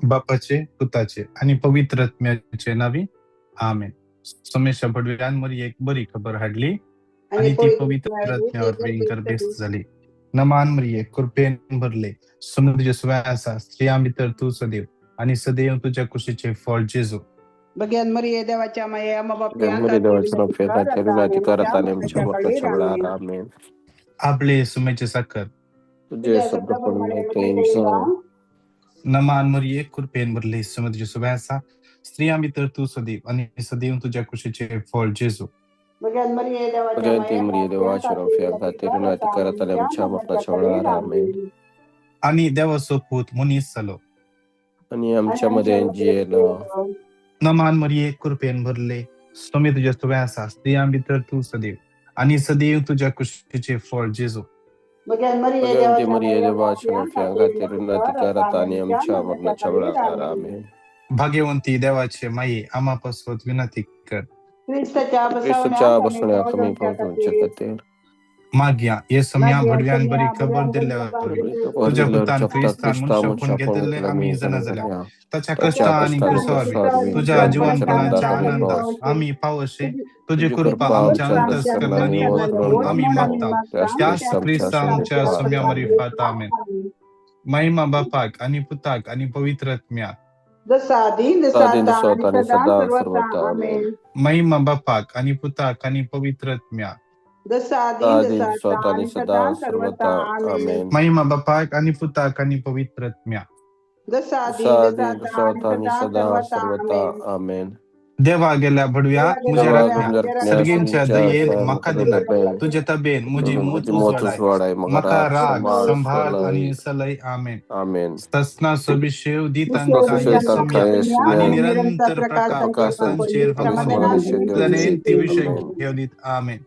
बापाचे, पुताचे आनी पवित्र आत्म्याचे नावी, आमेन. सोमेशा भडव्यान मरियेक बरी खबर हाडली आनी ती पवित्र आत्म्या वरवीं गर्भेस्त जाली. नमान मरिये, कृपेन भरले, सोमे तुजे सुवे आसा, स्त्रियां भितर तूं सदैव आनी सदैव तुज्या कुशीचे फळ जेजू. भगवान मरिये देवाच्या माये, आम्हा मरिये देवाच्या माफी खातीर विनंती करत आणि आमच्या मरणाच्या वेळार. आमेन. आपले सुमेचे साखर तुझे शब्द जावं. नमान मरिये, कृपेन भरले, सोमे तुजे सुवे आसा, स्त्रियां भितर तूं सदैव आनी सदैव तुज्या कुशीचे फळ जेजू. भगवान मरिये देवाच्या भगवंती मरिये देवाच्या माफी खातीर विनंती करत आणि आमच्या मरणाच्या वेळार. आमेन. आनी देवाचो पूत मनीस जालो आणि आमच्या मध्ये जियेलो. नमान मरिये, कृपेन भरले, सोमे तुजे सुवे आसा, स्त्रियां भितर तूं सदैव आनी सदैव तुज्या कुशीचे फळ जेजू. भगवंती मरिये देवाच्या माफी खातीर विनंती करत आणि आमच्या मरणाच्या वेळार. आमेन. भाग्यवंती देवाचे माये, आम्हा पासत विनंती कर. क्रिस्तच्या बसण्या कमी पावसाच्या खातीर. मागया हे सम्या भडव्यान बरी खबर दिल्ल्या वरवीं तुझ्या पुतान क्रिस्तान मनुष्यपण घेतिल्ले आमी जाणा जाल्या, ताच्या कश्टा आनी क्रुसा वरवीं तुझ्या जिवनपणाच्या आनंदाक आमी पावशे तुजी कृपा आमच्या अंतस्करणांनी वत म्हूण आमी मागता, त्याच क्रिस्ता आमच्या सम्या मरिफात. आमेन. महिमा बापाक आनी पुताक आनी पवित्र आत्म्याक. जसा आदी जसा तसा आता आणि आणि सदा सदा सर्वथा. सर्वथा. आमेन. आमेन. महिमा बापाक आनी पुताक आनी पवित्र आत्म्याक. जसा आदी आदी तसा तसा आता आता आणि आणि सदा सदा सर्वथा. सर्वथा. आमेन. आमेन. महिमा बापाक आनी पुताक आनी पवित्र आत्म्याक. जसा आदी जसा तसा आदी आता तसा आणि आता आणि सदा सदा सर्वथा. सर्वथा. आमेन. आमेन. देवा गेल्या भडव्या मुझ्या देवा राखण्या तुझ्या सर्गींच्या दयेन म्हाका दिलाय, तबेन तुझ्या तबेन मुजी मूत म्हजी मोत उजवाडाय, उजवाडाय, म्हाका म्हाका राग राग सांबाळ संभाळ सलय. आनी सलय. आमेन. आमेन. ससना सोबिशेव दी तांकां सुशेव येसम्या तांकां येसम्या आनी निरंतर प्रकाशांचेर फांकोवन दी, ती विशय घेवन. आमेन.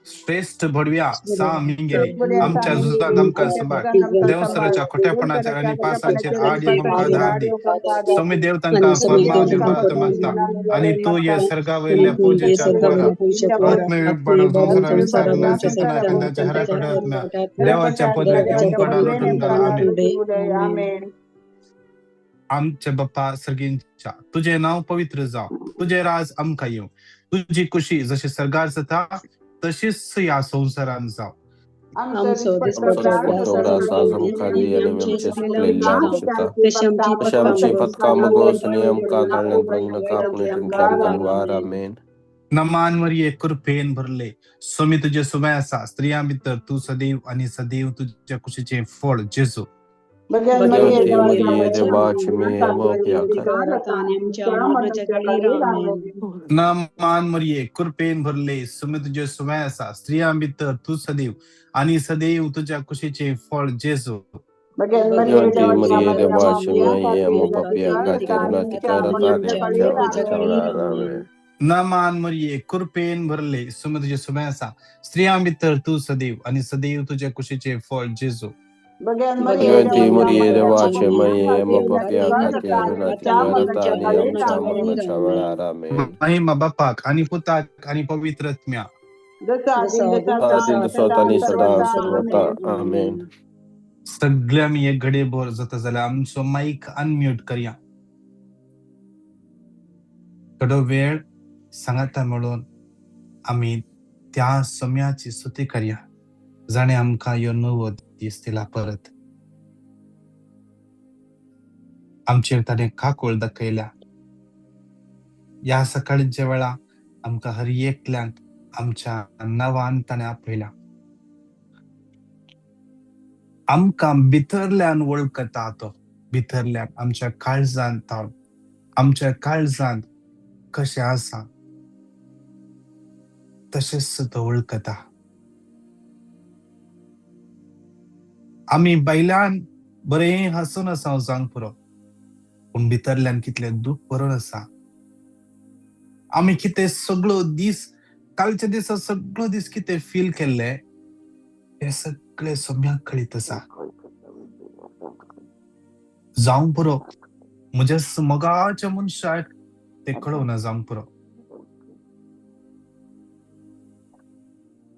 श्रेष्ठ भडव्या सा मिंगेली, आमच्या झुजांत आमकां सांबाळ, देवसराच्या खोट्यापणाचेर आनी पासांचेर आड येवंक आमकां धाड दी. स्वामी देव तांकां फर्माव दिवपाक मागता आनी तूं हे सर्गा वयल्या पुजेच्या कुळारा आत्मविपण संवसारा विस्तारना चेतना तांच्या हराकडे आत्म्या देवाच्या पदव्याक येवंक लोटून घाला. आमेन. आमच्या बाप्पा सर्गींच्या, तुझे नाव पवित्र जावं, तुझे राज आमकां येवं, तुजी कुशी जशी सर्गार जाता तशीच ह्या संवसारान जावं. आमचो दिसपट्टो ग्रास आज आमकां दी आनी आमचे चुकलेल्ले आमचे तशें आमची पथकां मगोस आनी आमकां ताळ्यांत पडूंक नाका, पूण तितूंतल्यान आमकां निवार. आमेन. नमान मरिये, कृपेन भरले, स्वामी तुजे सुवे आसा, स्त्रियां भितर तूं सदैव आनी सदैव तुज्या कुशीचें फळ जेजू. भगवंती मरिये देवाची माये, आमच्या नमान मरिये, कृपेन भरले, स्वामी तुजे सुवे आसा, स्त्रियां भितर तूं सदैव आनी सदैव तुज्या कुशीचें फळ जेजू. भगवंती मरिये देवाची माये, आमच्या पापयां खातीर विनंती करत आणि आमच्या मरणाच्या वेळार. आमेन. नमान मरिये, कृपेन भरले, स्वामी तुजे सुवे आसा, स्त्रियां भितर तूं सदैव आनी सदैव तुज्या कुशीचें फळ जेजू. भगवंती मरिये देवाची माये, आमच्या पापयां खातीर विनंती करत आणि आमच्या मरणाच्या वेळार. आमेन. महिमा बापाक आनी पुताक आनी पवित्र आत्म्याक. आदी तसो आता आणि सदा सर्वथा. आमेन. सगळे आमी एक घडये बोर जाता जाल्यार आमचो मायक अनम्यूट करया. थोडो वेळ सांगाता मेळून आमी त्या सम्याची स्तुती करया, जाणें आमकां ह्यो नवो दीस दिला परत. आमचेर ताणें काकूळ दाखयल्या. ह्या सकाळच्या वेळा आमकां हर एकल्यांक आमच्या नांवान ताणें आपयल्या. आमकां भितरल्यान वळखता तो, भितरल्यान आमच्या काळजांत तावन, आमच्या काळजांत कशें आसा तशेंच तो वळखता. आमी भायल्यान बरें हांसून आसा जावंक पुरो, पूण भितरल्यान कितलें दूख भरून आसा. आमी कितें सगळो दीस, कालच्या दिसा सगळो दीस कितें फील केल्लें तें सगळें सम्याक कळीत आसा. जावंक पुरो म्हज्या मोगाच्या मनशाक तें कळोवना जावंक पुरो,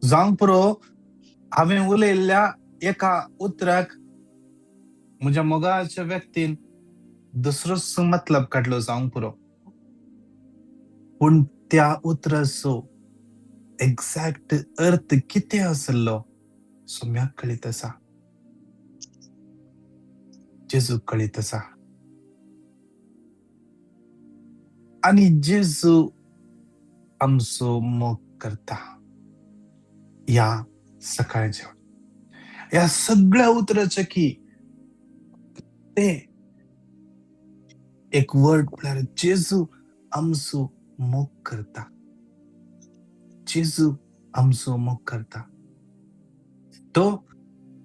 जावंक पुरो हांवें उलयल्ल्या एका उतराक म्हज्या मोगाच्या व्यक्तीन दुसरोच मतलब काडलो जावंक पुरो, पूण त्या उतराचो एग्जॅक्ट अर्थ कितें आसलो सोम्याक कळीत आसा, जेजूक कळीत आसा. आनी जेजू आमचो मोग करता. ह्या सकाळच्या ह्या सगळ्या उतराचे की ते एक वर्ड म्हळ्यार जेजू आमचो मोग करता. जेजू आमचो मोग करता. तो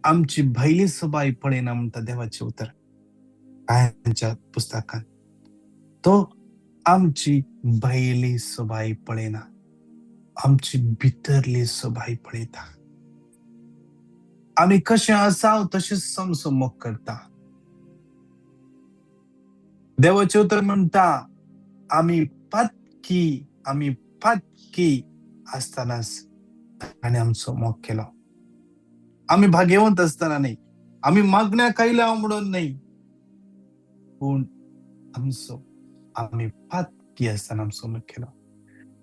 आमची भायली सबाय पळयना म्हणटा देवाचें उतर कायांच्या पुस्तकान. तो आमची भायली सबाय पळयना, आमची भितरली सबाय पळयता. आमी कशें आसा तशेंच आमचो मोग करता. देवाचें उतर म्हणटा आमी पातकी, आमी पातकी आसतनाच ताणें आमचो मोग केलो. आमी भाग्यवंत आसतना न्ही, आमी मागण्या आयल्या म्हणून न्ही, पूण आमचो आमी पातकी आसतना आमचो मोग केलो.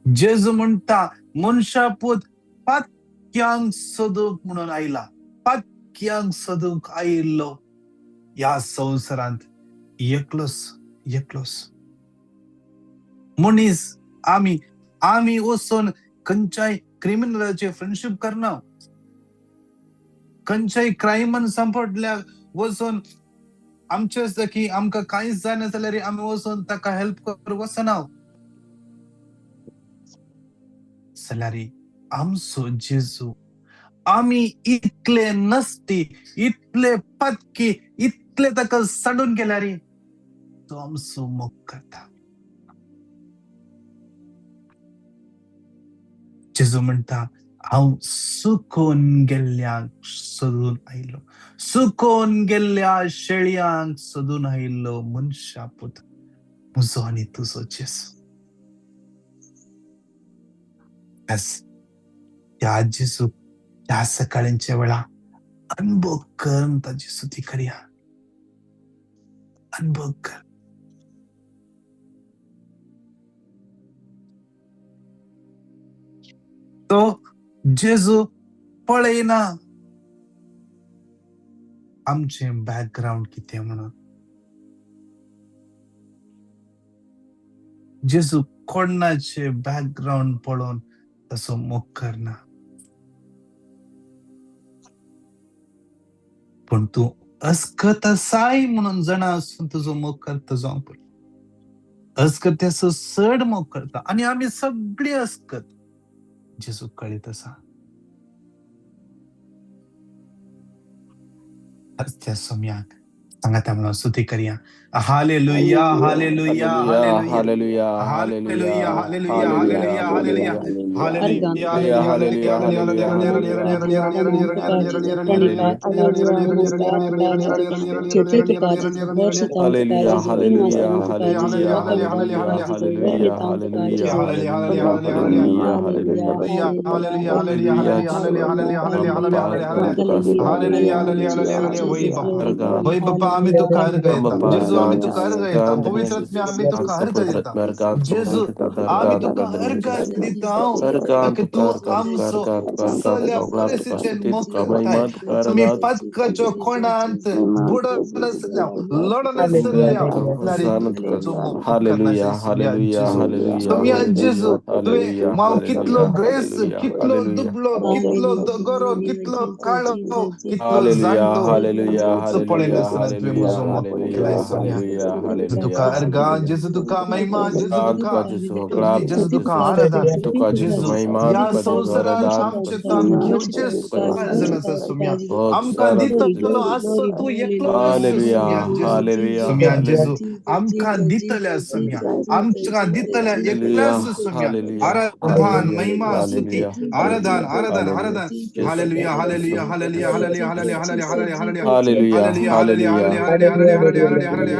जेजू म्हणटा मनशा पूत पातक्यांक सोदूंक म्हणून आयला, पातक्यांक सोदूंक आयिल्लो ह्या संवसारांत एकलोच एकलोच मनीस. आमी आमी वचून खंयच्याय क्रिमिनलाचे फ्रेंडशीप करना, खंयच्याय क्रायमान सांपडल्या वचून आमचें आसता की आमकां कांयच जायना जाल्यार आमी वचून ताका हेल्प करूंक वचना. जाल्यार आमचो जेजू आमी इतले नसती, इतले पातकी, इतले ताका सांडून गेल्यार तो आमचो मोग करता. जेजू म्हणटा हांव सुकोन गेल्ल्यांक सोदून आयलो, सुकोन गेल्ल्या शेळयांक सोदून आयिल्लो मनशा पूत म्हजो आनी तुजो जेजू. त्या जेजूक त्या सकाळींच्या वेळा अनुभव कर ताची स्तुती करया, अनुभव कर. तो जेजू पळयना आमचें बॅकग्रावंड कितें म्हणून. जेजू कोणाचे बॅकग्रावंड पळोवन तसो मोग करना, पूण तूं अस्कत आसाय म्हणून जाणा आसून तुजो मोग करता जावंक पडटा. अस्कत्याचो चड मोग करता आनी आमी सगळीं अस्कत जेजू कळीत आसा. त्या सोम्याक सांगाता म्हणून स्तुती करया. Hallelujah, hallelujah, hallelujah, hallelujah, hallelujah, hallelujah, hallelujah, hallelujah, hallelujah, hallelujah, hallelujah, hallelujah, hallelujah, hallelujah, hallelujah, hallelujah, hallelujah. होय बाप्पा, आम्ही तुका अर्घ येता. जेजू, आम्ही तुका अर्घ येता. पवित्र आत्म्या, आम्ही तुका अर्घ दिता. जेजू, आम्ही तुका अर्घ दिता ताकी तूं आमचो सगळ्या परिस्थितीन मोग करताय. आमी पातकाच्या कोणांत बुडोन आसल्या, लडोन आसल्या, तुजो मोग हालेलुया, हालेलुया, सोम्या हालेलुया, जेजू, तुवें हालेलुया, हांव कितलो हालेलुया, ग्रेस, हालेलुया, कितलो हालेलुया, दुबळो, कितलो गोरो, कितलो काळो, कितलो हालेलुया, जाणटो, हालेलुया, हालेलुया, पळयनासतना तुवें हालेलुया, म्हजो मोग हालेलुया, केलाय सोम्या. हालेलुया, जेजू तुका हालेलुया, अर्घां, हालेलुया. जेजू तुका महिमा, जेजू तुका तुका जेजू, स्तुती, ग्लाब जेजू तुका तुका जेजू, आराधन. तुका जेजू, जेजू, महिमा ह्या तुका जेजू, संवसारांत आराधन आमचें तुका काम जेजू, घेवचें तुका जेजू, कांय जाण आसा सोम्या. बहुत आमकां सारा तुका दितलो जेजू. आसचो तूं एकलोच हालेलुया, सोम्या जेजू. हालेलुया, सोम्या जेजू, हालेलुया, आमकां दितल्या सोम्या, आमकां दितल्या हालेलुया, एकल्याच सोम्या. हालेलुया, आराधन, हालेलुया, महिमा, स्तुती, हालेलुया, आराधन, हालेलुया, आराधन, हालेलुया, आराधन. जेजू, हालेलुया, जेजू, हालेलुया, हालेलुया, जेजू, hallelujah, hallelujah, hallelujah, hallelujah, hallelujah, hallelujah, hallelujah, hallelujah, hallelujah, hallelujah, hallelujah, hallelujah,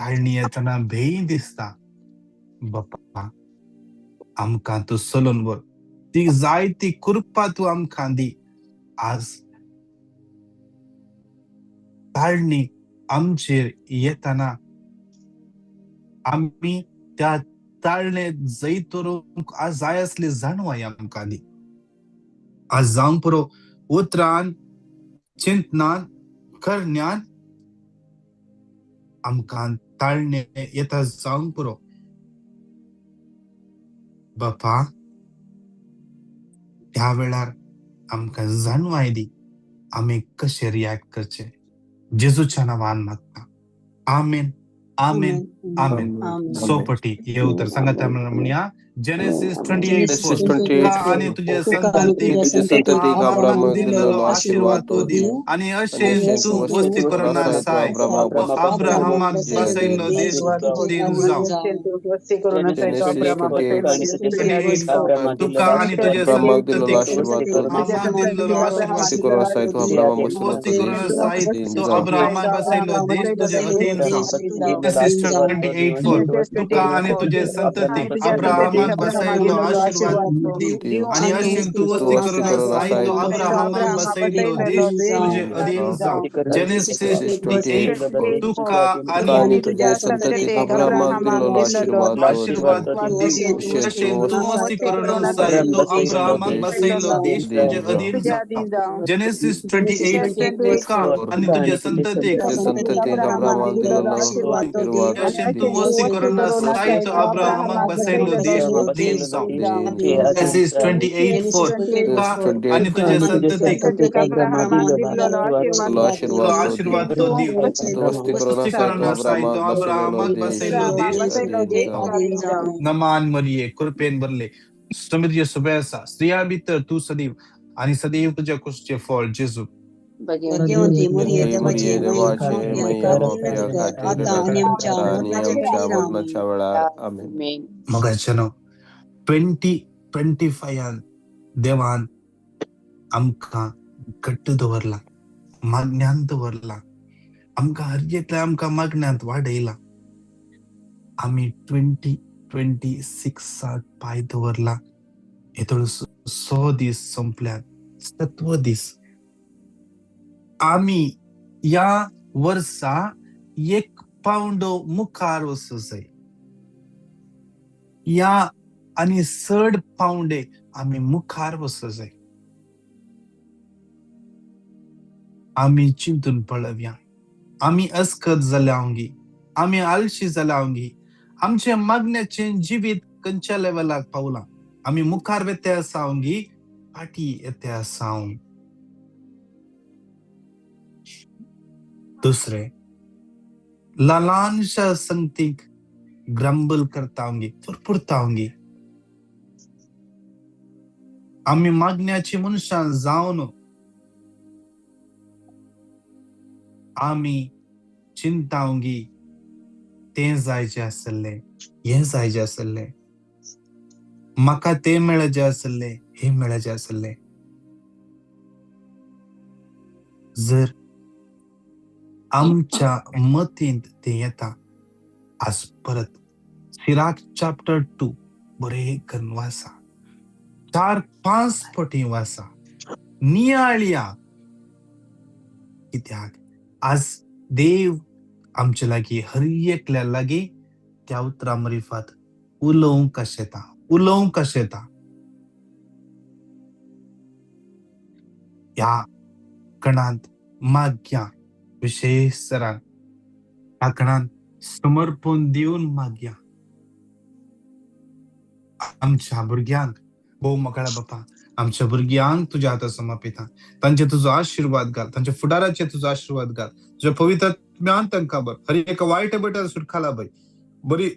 ताळणी येतना भेय दिसता. बापा आमकां तूं चलोवन व्हर, ती जायती कृपा तूं आमकां दी. आज ताळणी आमचेर येतना आमी त्या ताळणे जैत व्हरूंक आज जाय आसली जाणवाय आमकां दी. आज जावंक पुरो उतरान, चिंतनान, करण्यान आमकां ताळणे येता जावंक पुरो. बापा त्या वेळार आमकां जाणवाय दी आमी कशें रिएक्ट करचें. जेजूच्या नांवान मागता, आमेन, आमेन, आमेन. सोपटी हे उतर सांगात म्हणया. जेनेसिस 28:4, तुका आनी तुजे संततीक अब्राहामाक दिल्लो आशीर्वाद तो दी आनी अशें तूं वस्ती करून आसाय अब्राहमाक बसयल्लो देश अधीन जावं. 28:4, तुका आनी तुजे संततीक अब्राहामाक दिल्लो आशीर्वाद वस्ती करून आसाय तो अब्राहमाक बसयल्लो देश तुजे अधीन जावं. जेनेसिस 28:4, तुका आनी तुजे संततीक अब्राहमाक बसयल्लो आशीर्वाद दी आनी अशें तूं वस्ती करून आसाय तो अब्राहमाक बसयल्लो देश तुजे अधीन जावं. जेनेसिस 28, तुका आनी तुझ्या संततीक अब्राहमाक दिल्लो आशीर्वाद दी अशें तूं वस्ती करून आसाय तो अब्राहमाक बसयल्लो देश तुजे अधीन जावं. जेनेसिस 28, तुका आनी तुजे संततीक अब्राहमाक दिल्लो अशें तूं वस्ती करून आसाय तो अब्राहमाक बसयल्लो देश अधीन जावं. जेनेसिस 28:4, तुका आनी तुजे संततीक आशीर्वाद तो दी वस्ती करून आसाय तो अब्राहमाक बसयल्लो देश. नमान मरिये, कृपेन भरले, समृद्धी सुबह आसा, स्त्रियां भितर तूं सदैव आनी सदैव तुज्या कुशीचें फळ जेजू. भाग्यवती मरिये, देवाचे माई, आता आनी आमच्या मरणाच्या वेळार. आमेन. मोगाच्यानो, 2025 देवान आमकां घट्ट दवरला, मागण्यांत दवरला, आमकां हर एकल्या आमकां मागण्यांत वाडयला. आमी 2026 पांय दवरला. हेतळ 100 दीस सोंपल्यात, 7 दीस. आमी ह्या वर्सा एक पावंडो मुखार वचूं जाय. ह्या आनी चड पावंडे आमी मुखार वचूं जाय. आमी चिंतून पळोवया, आमी अस्कत जाल्या, आमी आलशी जाल्या, आमचें मागण्याचें जिवीत खंयच्या लेवलाक पावलां, आमी मुखार वेते आसा फाटी येते आसा. दुसरें, ल्हानशा संगतीक ग्रंबल करता, फुरफुरता. आमी मागण्याची मनशां जावन आमी चिंतावंगी तें जायचें आसलें, हें जायचें आसलें, म्हाका तें मेळचें आसलें, हें मेळचें आसलें. जर आमच्या मतींत तें येता, आज परत सिराक चॅप्टर 2 बरें करून वाचा, 4-5 पटी वाचा, नियाळया. कित्याक आज देव आमचे लागीं, हर एकल्या लागीं त्या उतरां मरिफात उलोवंक आशेता, उलोवंक आशेता. ह्या कणांत मागया, विशेश सरान ह्या कणांत समर्पण दिवन मागया. आमच्या भुरग्यांक भोव मोगाळा बापा, आमच्या भुरग्यांक तुज्या हाता समर्पिता. तांचे तुजो आशिर्वाद घाल, तांच्या फुडाराचे तुजो आशिर्वाद घाल, तुज्या पवित्र आत्म्यान तांकां बर हर एका वायट बेटार सुटखाला बाय, बरी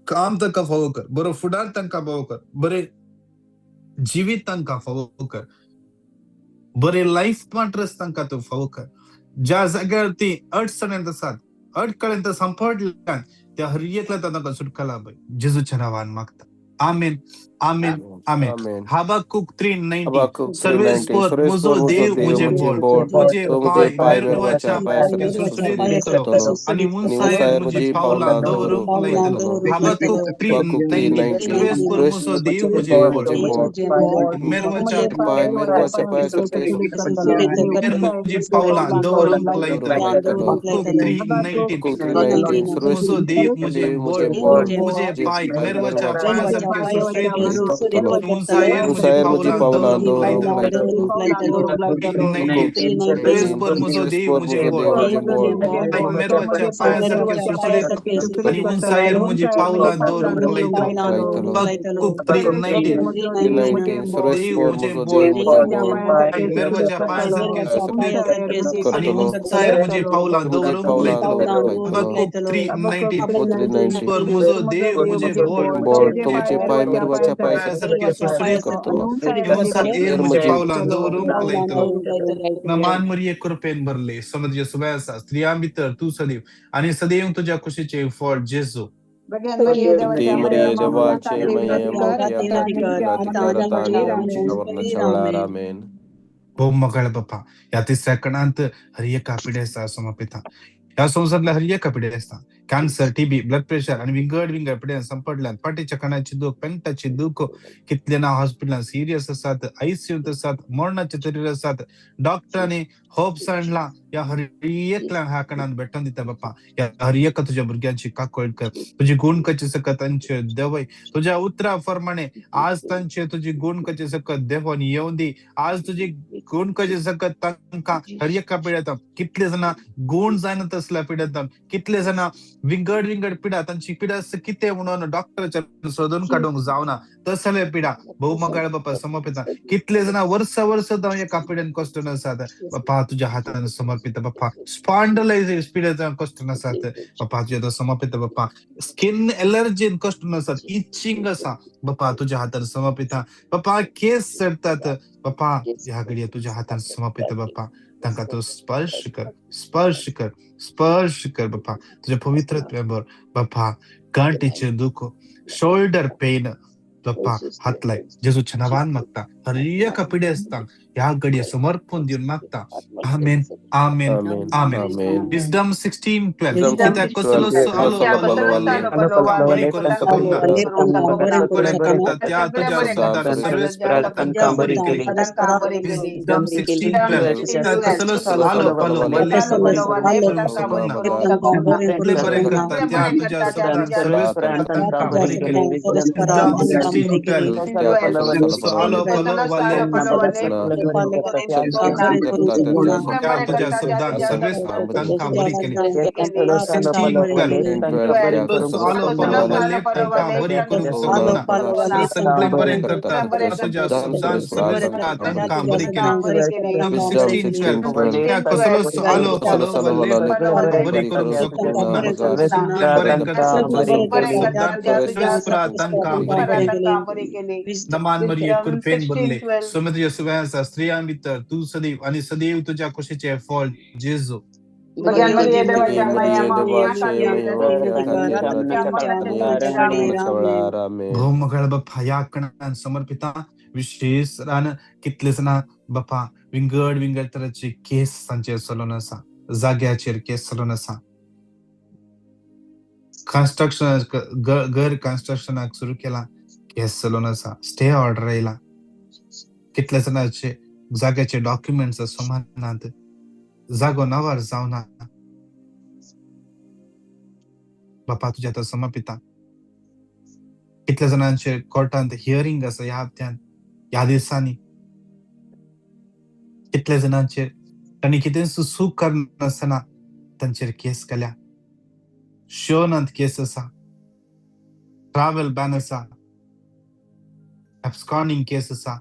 काम तांकां फावो कर, बरो फुडार तांकां फावो कर, बरे जिवीत तांकां फावो कर, बरे लायफ पार्टनर्स तांकां तूं फावो कर. ज्या जाग्यार ती अडचणेंत आसात, अडकळेंत सांपडल्यान, त्या हर एकल्या तांकां सुटकाला बाय, जेजूच्या नांवान मागता, आमेन, आमेन, आमेन. आमेन. हबक्कुक 3:19. हबक्कुक 3:19. सर्वेस्पर सर्वेस्पर म्हजो म्हजो देव देव म्हजें म्हजें बळ, बळ, म्हजें तो म्हजें पांय पांय मेरवाच्या मेरवाच्या पांयासारके पांयासारके सुरसुरीत सुरसुरीत करतलो करतलो आनी आनी उंचायेर उंचायेर म्हजी म्हजी पावलां पावलां दवरूंक दवरूंक लायतलो. लायतलो. हबक्कुक हबक्कुक 3:19. 3:19. सर्वेस्पर म्हजो देव म्हजें देव बळ, म्हजें बळ, मेरवाच्या पांय मेरवाच्या पांयासारके मेर म्हजी पावलां दवरूंक लायतलो. दवरूंक लायतलो. हबक्कुक 3:19. हबक्कुक 3:19. म्हजो सर्वेस्पर देव म्हजें देव बळ, म्हजें बळ, म्हजें म्हजें पांय पांय मेरवाच्या मेरवाच्या पांयासारके पांयासारके सुरसुरीत सुरसुरीत करतलो आनी उंचायेर म्हजी उंचायेर म्हजी पावलां पावलां दवरूंक दवरूंक लायतलो. लायतलो. 3:19. हबक्कुक 3:19. सर्वेस्पर म्हजो देव सर्वेस्पर म्हजें म्हजो बळ, देव म्हजें बळ, पांय मेरवाच्या पांयासारके सुरसुरीत आनी उंचायेर म्हजी पावलां दवरूंक लायतलो. लायतलो. हबक्कुक 3:19. 3:19. देव सर्वेस्पर म्हजें म्हजो बळ, देव म्हजें बळ, पांय मेरवाच्या पांयासारके सुरसुरीत आनी करतलो उंचायेर म्हजी पावलां म्हजी दवरूंक पावलां लायतलो. दवरूंक लायतलो. हबक्कुक 3:19. हबक्कुक 3:19. सर्वेस्पर म्हजो देव म्हजें बळ, बळ, तो म्हजें पांय मेरवाच्या पांयासारके पांयासारके सुरसुरीत सुरसुरीत करतलो आनी उंचायेर एर म्हजी म्हजी पावलां दवरूंक लायतलो. नमान मरिये कृपेन भरले, समज सुबाय आसा, स्त्रियां भितर तूं सदैव आनी सदैव तुज्या कुशीचें फळ जेजू. ती मरिये देवाचे मये मावक्या खातीर अधिकार आता आनी आमच्या मरणाच्या वेळार. आमेन. भोव मोगाळ बापा, ह्या तिसऱ्या कणांत हर एका पिडेस्ता समर्पिता. ह्या संवसारांतल्या हर एका पिडेस्ता कॅन्सर, टीबी, ब्लड प्रेशर आनी विंगड विंगड पिड्यान संपडल्यान, फाटीच्या कणाची दूख, पेंटाची दूख, कितले ना हॉस्पिटलान सिरियस आसात, आयसीयूंत आसात, मरणाचे तरेर आसात. डॉक्टरांनी होप्स आणला, ह्या हर एकल्याक ह्या कणान भेटोवन दिता बापा. ह्या हर एका तुज्या भुरग्यांची काकळ कर, तुजी गुण कचे सकत तांचे देवय, तुज्या उतरा प्रमाणे आज तांचे तुजी गुण कचे सकत देवोन येवन दी. आज तुजी गुण कचे सकत तांकां हर एका पिड्यात, कितले जाणां गुण जायना तसल्या पिड्यात, कितले जाणां विंगड विंगड पिडा, तांची पिडा कितें म्हणून डॉक्टराच्या सोदून काडूंक जावना तसले पिडा भोव मोगाळ बापा समर्पिता. कितले जाणां वर्सा वर्स जावन एका पिड्यान कश्ट आसात बापा, तुज्या हातान समर्पिता बापा. स्पॉन्डलायसिस पिड्यान कश्ट आसात बापा, तुज्या हातान समर्पिता बापा. स्किन एलर्जीन कश्ट आसात, इचिंग आसा बापा, तुज्या हातान समर्पिता बापा. केस चडतात बापा, ह्या घडये तुज्या हातान समर्पिता बापा. तांकां तूं स्पर्श कर, स्पर्श कर, स्पर्श कर बापा, तुज्या पवित्र भर बापा. गांठीचे दुख, शोल्डर पेन बापा, हात लाय जेजूच्या नांवान मागता. हर एका पिडेस्तांक ह्या घडये समर्पण दिवन मागता. आमेन, आमेन, आमेन. आमेन. आमेन. विजडम 16:12. विजडम कित्याक कसलो 16:12. आलो पालो बरी करूंक शकना, बरें करता त्या तुज्या शब्दान सर्वेस्पर तांकां बरी केली. विजडम 16:12. कित्याक कसलो आलो पालो करूंक शकना, सगळें बरें करता त्या तुज्या शब्दान सर्वेस्पर तांकां बरी केली. विजडम 16:12. आलो पालो त्या तुज्या शब्दान सर्वेस्पर तांकां बरी केली. 16:12. आलो पालो तांकां बरी करूंक शकना, सगळें बरें करता त्या तुज्या शब्दान सर्वेस्पर तांकां बरी केली. 16:12. त्या कसलोच आलो पालो बरी करूंक शकना, सगळें बरें करता त्या शब्दान सर्वेस्पर तांकां बरी केली. नमान मरिये कृपेन भरले, स्वामी तुज्या सुवाय आसा, स्त्रियां भितर तूं सदैव आनी सदैव तुज्या कुशीचें फळ जेजू. भोव मोगाळ बापा, ह्या कणान समर्पिता. विशेष रान कितले जाणां बापा विंगड विंगड तरांचे केस तांचेर चलोवन आसा, जाग्याचेर केस चलोवन आसा, कन्स्ट्रक्शन घर कन्स्ट्रक्शनाक सुरू केला, केस चलोवन आसा, स्टे ऑर्डर आयला, कितल्या जाणांचे जाग्याचे डॉक्युमेंट्स समान, जागो नावार जावना बापा, तुज्या आतां समर्पिता. कितल्या जाणांचे कोर्टांत हियरींग आसा ह्या हप्त्यान, ह्या दिसांनी, कितल्या जाणांचेर तांणी कितेंच चूक करनासतना तांचेर केस केल्या, शोनांत केस आसा, ट्रॅव्हल बॅन आसा, एब्सकॉन्डिंग केस आसा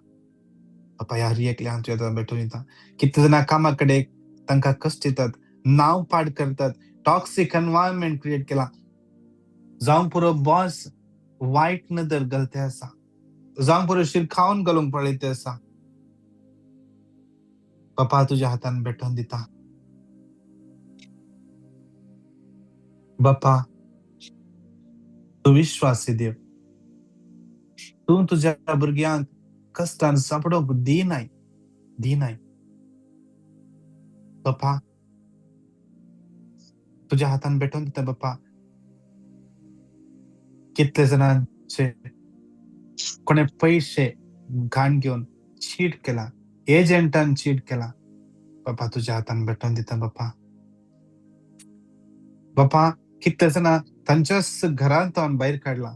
बापा. ह्या हर एकल्यान तुज्या आतां भेटून दिता. कितले जाणां कामा कडेन तांकां कश्ट दितात, नांव पाड करतात, टॉक्सीक एनवायरमेंट क्रिएट केला, जावं पुरो बॉस वायट नदर घालते आसा, जावं पुरो शिरखावन घालूंक पळयते आसा बापा, तुज्या हातान भेटोवन दिता बापा. तूं विश्वासी देव, तूं तुज्या भुरग्यांक कश्टान सांपडोवंक दिनाय दिनाय. बापा तुज्या हातान भेटोवन दिता बापा. कितले जाणांचे कोणे पयशे घाण घेवन चीट केला, एजंटान चीट केला, बापा तुज्या हातान भेटोवन दिता बापा. बापा कितले जाणां तांच्याच घरांत हांवें भायर काडला,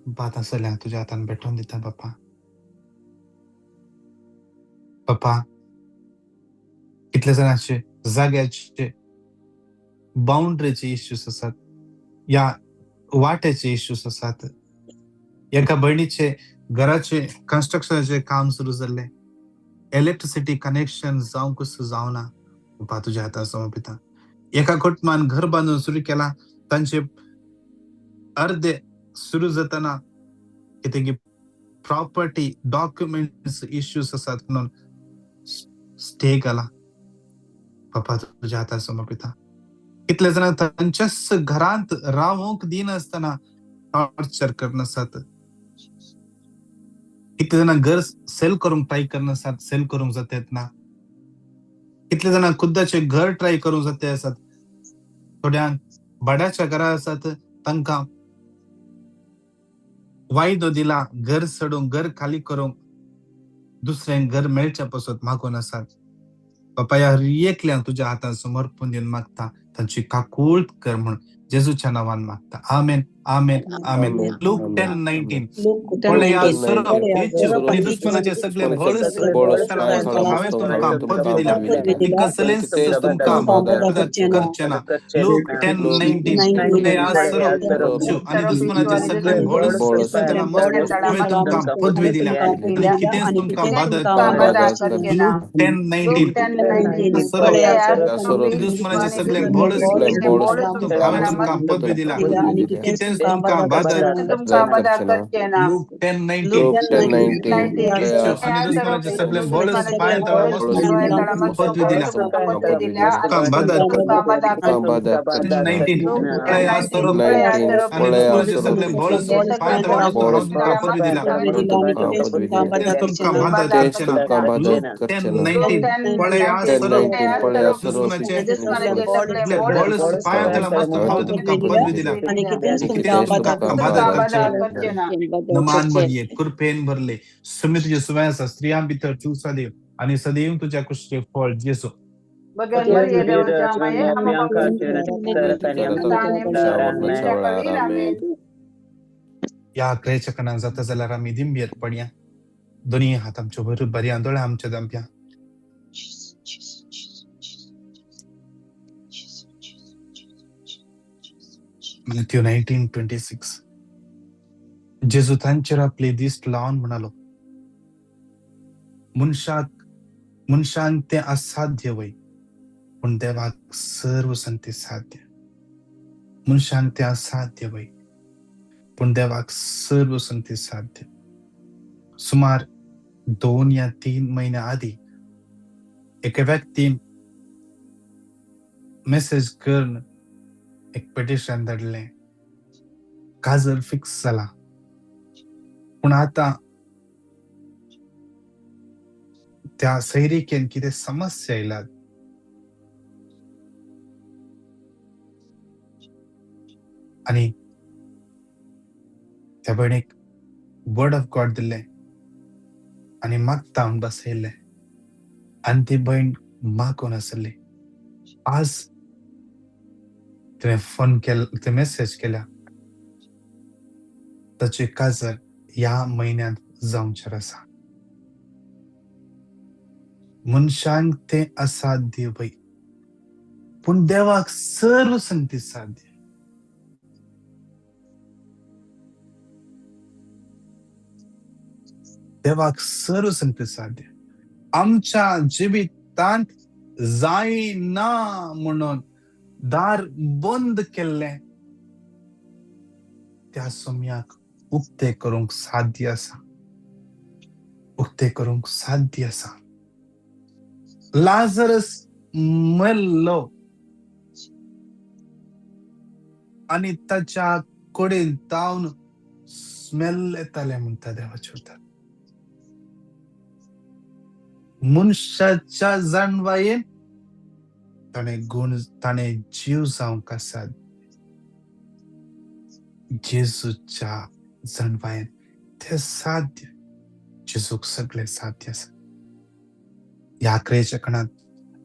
बापा सगळ्यांक तुज्या हातान भेटोवन दिता बापा. बापा कितले जाणांचे जाग्याचे बाउंड्रीचे इश्यूज आसात, या वाट्याचे इश्यूज आसात. एका भयणीचे घराचे कन्स्ट्रक्शनाचे काम सुरू जाल्लें, इलेक्ट्रिसिटी कनेक्शन जावंकच जावना, बापा तुज्या हातान समर्पिता. एका कुटुंबान घर बांदून सुरू केला, तांचे अर्दे सुरू जातना कितें की प्रॉपर्टी डॉक्युमेंट्स इश्यूज आसात म्हणून स्टे घाला, बापा तुज्या हातान समर्पिता. कितले जाणां तांच्याच घरांत रावंक दिनासतना टॉर्चर करनासात, कितले जाणां घर सेल करूंक ट्राय करनासात, सेल करूंक जाता ना. कितले जाणां खुद्दाचे घर ट्राय करूंक जाते आसात, थोड्यांक भाड्याच्या घरा आसात, तांकां वायदो दिला घर सोडूंक, घर खाली करूंक, दुसऱ्यांक घर मेळच्या पासत मागून आसात. बापा ह्या एकल्यांक तुज्या हातान समर्पण दिवन मागता, तांची काकूळट कर म्हूण जेजूच्या नांवान मागता. आमेन, आमेन, आमेन. लूक 10:19. पळया सोरोप आनी दुस्मानाचे सगळे बळच हांवें तुमकां पदवी दिल्या, ती कसलेंच तुमकां करचें ना. लूक 10:19. पळया सोरोप आनी दुस्मानाचे सगळे बळच हांवें तुमकां पदवी दिल्या आनी कितेंच तुमकां बादा करचें ना. लूक 10:19. सोरोप दुस्मानाचे सगळे बळच हांवें तुमकां पदवी दिल्या, कितेंच तुमकां बादा करचें ना. लूक 10:19. आनी दुस्मानाचे सगळे बळच पदवी दिल्या, तुमकां बादा करचें. 19. सोरोप आनी दुस्मानाचे सगळे बळच तुमकां पदवी दिल्या, कितेंच तुमकां बादा करचें ना. लूक 10:19. पळया सोरोप दुस्मानाचे सगळे बळच हांवें तुमकां पदवी दिल्या, कितेंच तुमकां बादा करचें ना. नमान मरिये, कृपेन भरले, सुमी तुजे सुवें आसा, स्त्रियां भितर तूं सदैव आनी सदैव तुज्या कुशीचें फळ जेजू. ह्या क्रेच्या कणान जाता जाल्यार आमी दिंबेर पडया, दोनी हात आमच्यो बरया, दोळे आमच्या दांप्या. मॅथ्यू 19:26. जेजू तांचेर आपली दिश्ट लावन म्हणालो, मनशांक तें असाध्य वय, पूण देवाक सर्व संती साध्य. मनशांक तें असाध्य वय, पूण देवाक सर्व संती साध्य. सुमार 2 या 3 म्हयन्या आदीं एका व्यक्तीन मेसेज करून एक पिटिशन धाडलें, काजर फिक्स जाला, पूण आतां त्या सैरिकेन कितें समस्या आयल्यात, आनी त्या भयणीक वर्ड ऑफ गॉड दिल्लें आनी मागता म्हूण बसयल्लें, आनी ती भयण मागून आसली. आज तिणें फोन केलो, ते मेसेज केल्या, ताचे काजर ह्या म्हयन्यांत जावचें आसा. मनशांक तें असाध्य वय, पूण देवाक सर्व संती साध्य. देवाक सर्व संती साध्य. आमच्या जिवितांत जायना म्हणून दार बंद केल्लें त्या सोम्याक उक्ते करूंक साध्य आसा, उक्ते करूंक साध्य आसा. लाजरस मेल्लो आनी ताच्या कडेन तावन स्मेल येतालें म्हणटा देवाचें उतर. मनशाच्या जाणवायेन ताणें गुण, ताणें जीव जावंक आसा. जेजूच्या जाणवायेन तें साध्य. जेजूक सगळें साध्य आसा. ह्या क्रियेच्या खणांत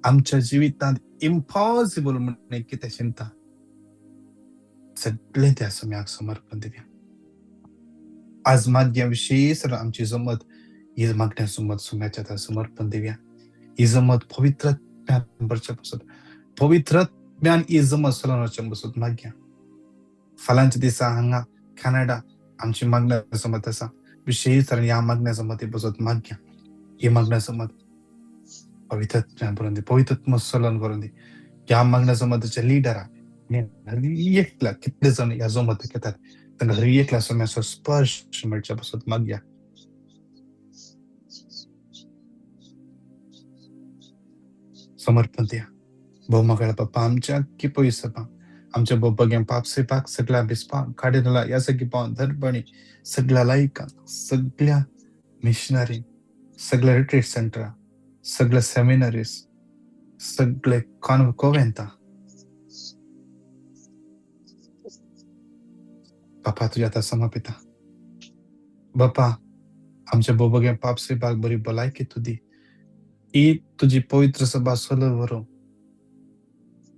आमच्या जिवितांत इम्पॉसिबल म्हणून कितें चिंता, सगळें त्या सम्याक समर्पण दिवया. आज मागया विशेष आमची जमत ही मागण्या जमत सुम्याच्या आतां समर्पण दिवया. ही जमत पवित्र ज्ञान भरच्या पासत, पवित्र ज्ञान ही जमत चलोवच्या पासत मागया. फाल्यांच्या दिसा हांगा कॅनडा आमची मागण्या जमत आसा, विशेष ह्या मागण्या जमती पासत मागया. ही मागण्या जमत पवित्र ज्ञान भरून दी, पवित्र चलन करून दी. ह्या मागण्या जमतीच्या लिडरा हर एकला कितले जण ह्या जमत घेतात तांकां हर एकल्या सम्याचो स्पर्श मेळच्या पासत मागया. समर्पण दिया. भोव बाप्पा आमच्या की पयस सभा आमच्या बोबग्यां पाप सेपाक सगळ्या बिस्पाक काडिनला ह्या सगळी पावन धरपणी सगळ्या लायकांक, सगळ्या मिशनरी, सगळ्या रिट्रीट सेंटरां, सगळ्या सेमिनरीज, सगळे कोवेंता बापा तुज्या आतां समर्पिता. बापा आमच्या बोबग्यां पाप सेपाक बरी भलायकी तूं दी. ही तुजी पवित्र सभा सोलर व्हरूंक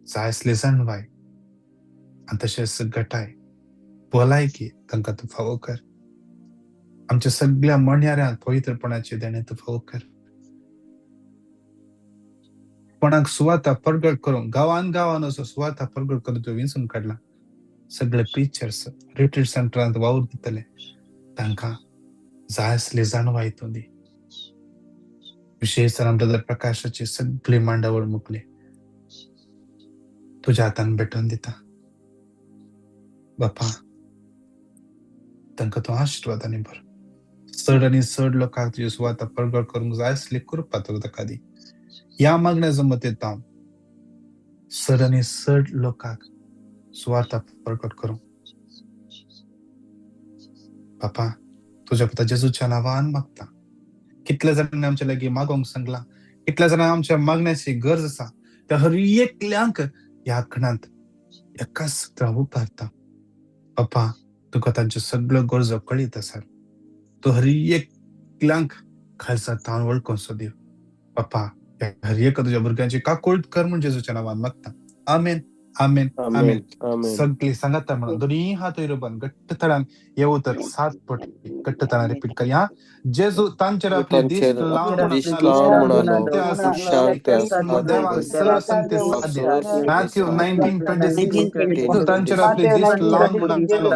जाय आसली जाणवाय आनी तशेंच घटाय भलायकी तांकां तूं फावो कर. आमच्या सगळ्या म्हणयाऱ्यांत पवित्रपणाचे देणें तूं फावो कर. कोणाक सुवाता परगट करूंक गांवान गांवान असो सुवाता परगट करून तूं विंचून काडला. सगळे प्रिचर्स रिट्रीट सेंटरांत वावर दितले तांकां जाय आसली जाणवाय तूं दी. विशेष ब्रदर प्रकाशाची सगळी मांडावळ मुकली तुज्या हातान भेटोवन दिता. बापा तांकां तूं आशिर्वाद आनी भर. चड आनी चड लोकांक तुजी सुवाता परगट करूंक जाय आसली कृपा तूं ताका दी. ह्या मागण्या जमत येता चड आनी चड लोकांक सुवार्ता प्रकट करूंक. बापा तुज्या पुता जेजूच्या नांवान मागता. कितल्या जाणांनी आमच्या लागीं मागोवंक सांगलां, कितल्या जाणांक आमच्या मागण्याची गरज आसा, त्या हर एकल्यांक ह्या खणांत एकाच सुत्रां उबारता. बापा तुका तांच्यो सगळ्यो गरजो कळीत आसा. तूं हर एकल्यांक खालसा ताण वळखून सो दिव. बापा हर एका तुज्या भुरग्यांची काकूळट कर म्हूण जेजूच्या नांवान मागता. आमेन, आमेन, आमेन. सगळी सांगाता म्हणून दोन्ही हात वयर उबारून घट्ट तळान हे उतर 7 पटी घट्ट तळान रिपीट कर. ह्या जेजू तांचेर आपली दिश्ट लावन म्हणालो, शांत आसा, देवाक सर्व संते साध्य. मॅथ्यू 19:26. जेजू तांचेर आपली दिश्ट लावन म्हणालो,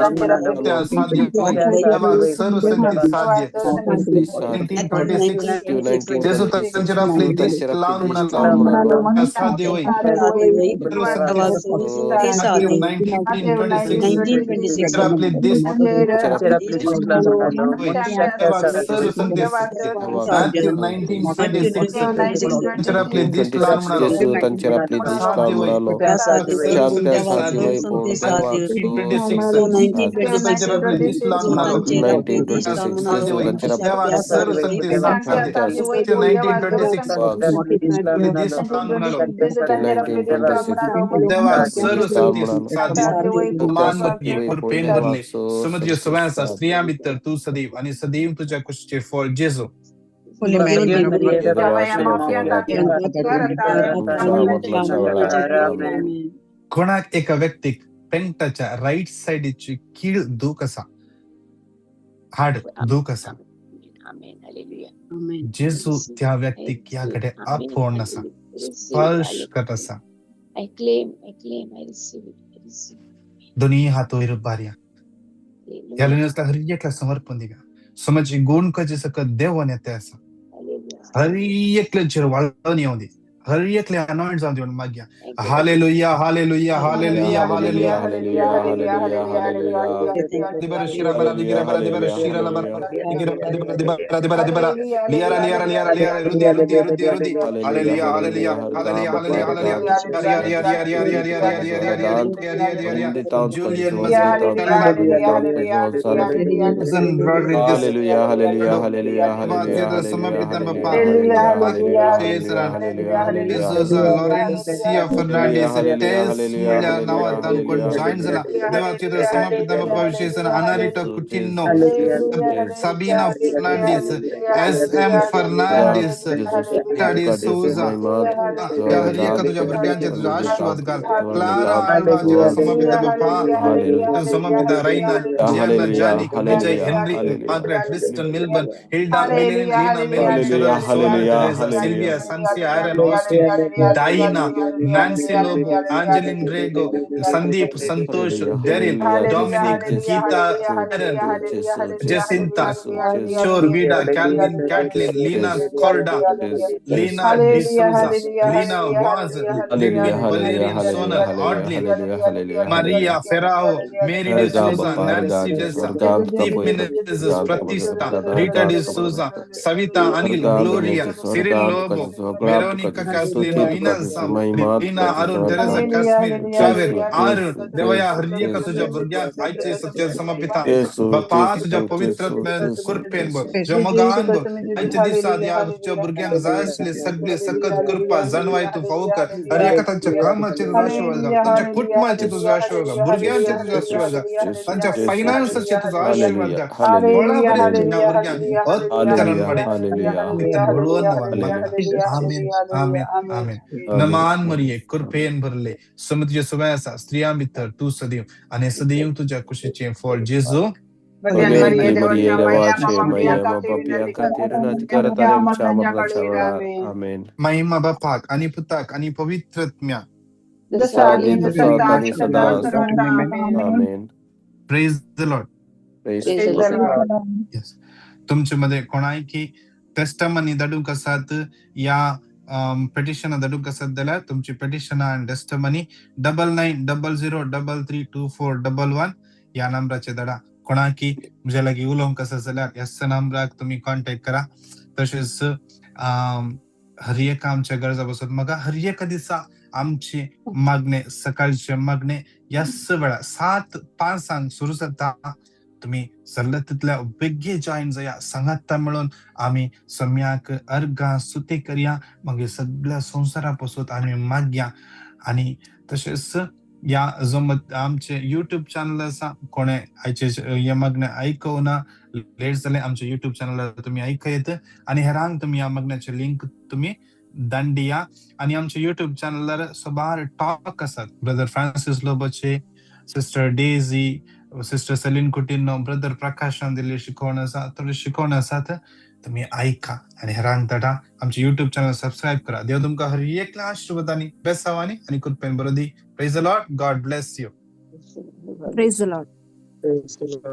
ते असाध्य, देवाक सर्व संते साध्य. 19:26. जेजू तांचेर आपली दिश्ट लावन म्हणालो, असाध्य होय, सर्व संते. मॅथ्यू 19:26. आपली दिश्ट देवाक सर्व संते साध्य. मॅथ्यू 19:26. आपली दिश्ट लावन म्हणालो, तांचेर आपली दिश्ट लावन म्हणालो, शांत आसा, देवाक 19:26. आपली दिश्ट लावन म्हणालो, 19:26. देवाक सर्व संते साध्य. 19:26. आपली दिश्ट लावन म्हणालो, देवाक सर्व संती साध्य. मान भरली, कृपेन भरले, समुद्र सवय आसा, स्त्रियां भितर तूं सदैव आनी सदैव तुज्या कुशीचें फळ जेजू. Holy Mary, कोणाक एका व्यक्तीक पेंटाच्या रायट सायडीची कीळ दूख आसा, हाड दूख आसा, जेजू त्या व्यक्तीक ह्या कडे आपोवन आसा, स्पर्श करत आसा. I claim, I claim, I receive it, I receive it. दोन्ही हात वयर उबारया. ह्या लग्नाक हर एकला समर्पण दिवया. समाजी गुण कजे सकत देवान येते आसा. Hallelujah. हर एकल्याचेर वाळोवन येवं दी, हर एकले अनॉइंट जावन दी मागया. Hallelujah, hallelujah, hallelujah, hallelujah. Hallelujah, hallelujah, hallelujah. दिबर शिरा बरा दिगिरा बरा दिबर शिरा ला बरा दिगिरा बरा दिबरा दिबरा दिबरा लियारा लियारा लियारा लियारा रुदी रुदी रुदी रुदी. Hallelujah, hallelujah, hallelujah, hallelujah, hallelujah. Riya Riya Riya Riya Riya Riya Riya Riya Riya Riya Riya Riya Riya. Julian Mason Rodriguez. Hallelujah, hallelujah, hallelujah, hallelujah, समर्पित hallelujah, बापा hallelujah, hallelujah, hallelujah. D'Souza, Laurencia Fernandes, Tess म्हणल्यार नांवांत कोण जॉईन जाला. देवा तुझ्या समर्पित बापा विशेष Anarita Coutinho, Sabina Fernandes, S M Fernandes, D'Souza, त्या हर एका तुझ्या भुरग्यांचे तुझा आशीर्वाद घाल. क्लारा अल्वाचेर समर्पित बापा, समर्पित Raina, Gianna, Janik, Vijay, Henry, Margaret, Liston, Milburn, Hilda, Melin, Lina, Melvin, Sherol, Sonia, Teresa, Sylvia, Sansia, Aaron, Austin, Diana, Nancy Lobo, Angeline Rego, Sandeep, Santosh, Daryl, Dominic, Geeta, Aaron, Jacinta, Chor, Vida, Calvin, Kathleen, Lina, Corda, Lina D'Souza, Lina Vaz, Lidwin, Valerian, Sonal, Audley, Maria Ferrao, Mary D'Souza, Nancy Desa, Deep Menezes, Pratista, Rita D'Souza, Savita, Anil, Gloria, Cyril Lobo, Veronica Caslino, Ina Sam, Rina, Arun, Teresa, Kashmir, Xavier, Arun. Devaaya हर एका तुझ्या भुरग्यांक आयचे सत्य समर्पिता बापा, तुझ्या पवित्र कृपेन तुझ्या मोगान आयच्या दिसा ह्या तुझ्या भुरग्यांक जाय आसले सगळे सकत कृपा जाणवाय तूं फावो कर. हर एका तांच्या कामाचेर तुजो आशीर्वाद घाल, तांच्या कुटुंबाचेर तुजो आशीर्वाद घाल, भुरग्यांचेर तुजो आशीर्वाद घाल, तांच्या फायनान्साचेर तुजो आशीर्वाद घाल. बळा ह्या भुरग्यांक अत वाडे घडोवन. आमेन, आमेन, आमेन. नमान मरिये, कृपेन भरले, सम तुझे सवय आसा, स्त्रियां भितर तूं सदैव आनी सदैव तुझ्या कुशीचें फळ जेजू. भगवती मरिये, देवाचे माये, पापयां खातीर करता आमच्या मरणाच्या वेळार. आमेन. महिमा बापाक आणि पुताक आणि पवित्र आत्म्याक. जसा आदी आदी तसा तसा आता आणि सदा सदा. सर्वदा. आमेन. आमेन. Praise the Lord. Praise Praise the the Lord. Lord. Yes, तुमचे मध्ये कोणायकी टेस्टमनी धाडूंक आसात या पेटिशनां धाडूंक आसात जाल्यार तुमची पेटिशनां आनी testimony 9900332411 ह्या नंबराचेर धाडा. कोणाकी म्हज्या लागीं उलोवंक आसा जाल्यार ह्याच नंबराक तुमी कॉन्टेक्ट करा. तशेंच हर एका आमच्या गरजा बसत म्हाका हर एका दिसा आमची मागणे, सकाळचे मागणे ह्याच वेळार 7:05 सुरू जाता. तुमी सरला तितल्या बेगीन जॉईन जाया. सांगाता मेळून आमी सम्याक अर्गां स्तुती करया, मागीर सगळ्या संवसारा पासून आमी मागया. आनी तशेंच ह्या जो आमचे युट्यूब चॅनल आसा, कोणे आयचे हे मागणें आयकूना, लेट जालें, आमच्या युट्यूब चॅनलार तुमी आयकयत आनी हेरांक तुमी ह्या मागण्याचे लिंक तुमी दांडिया. आनी आमच्या युट्यूब चॅनलार साबार टॉक आसात, ब्रदर फ्रांसीस लोबोचे, sister Daisy, sister Celine Coutinho, brother प्रकाशान दिल्ली शिकवण आसा, थोडी शिकवण आसात, तुमी आयका आनी हेरांक धाडा. आमचे युट्यूब चॅनल सबस्क्रायब करा. देव तुमकां हर एकल्या आशिर्वादांनी, बेसावांनी आनी कृपेन बरो दी. Praise the Lord. God bless you. Praise the Lord. Praise the Lord.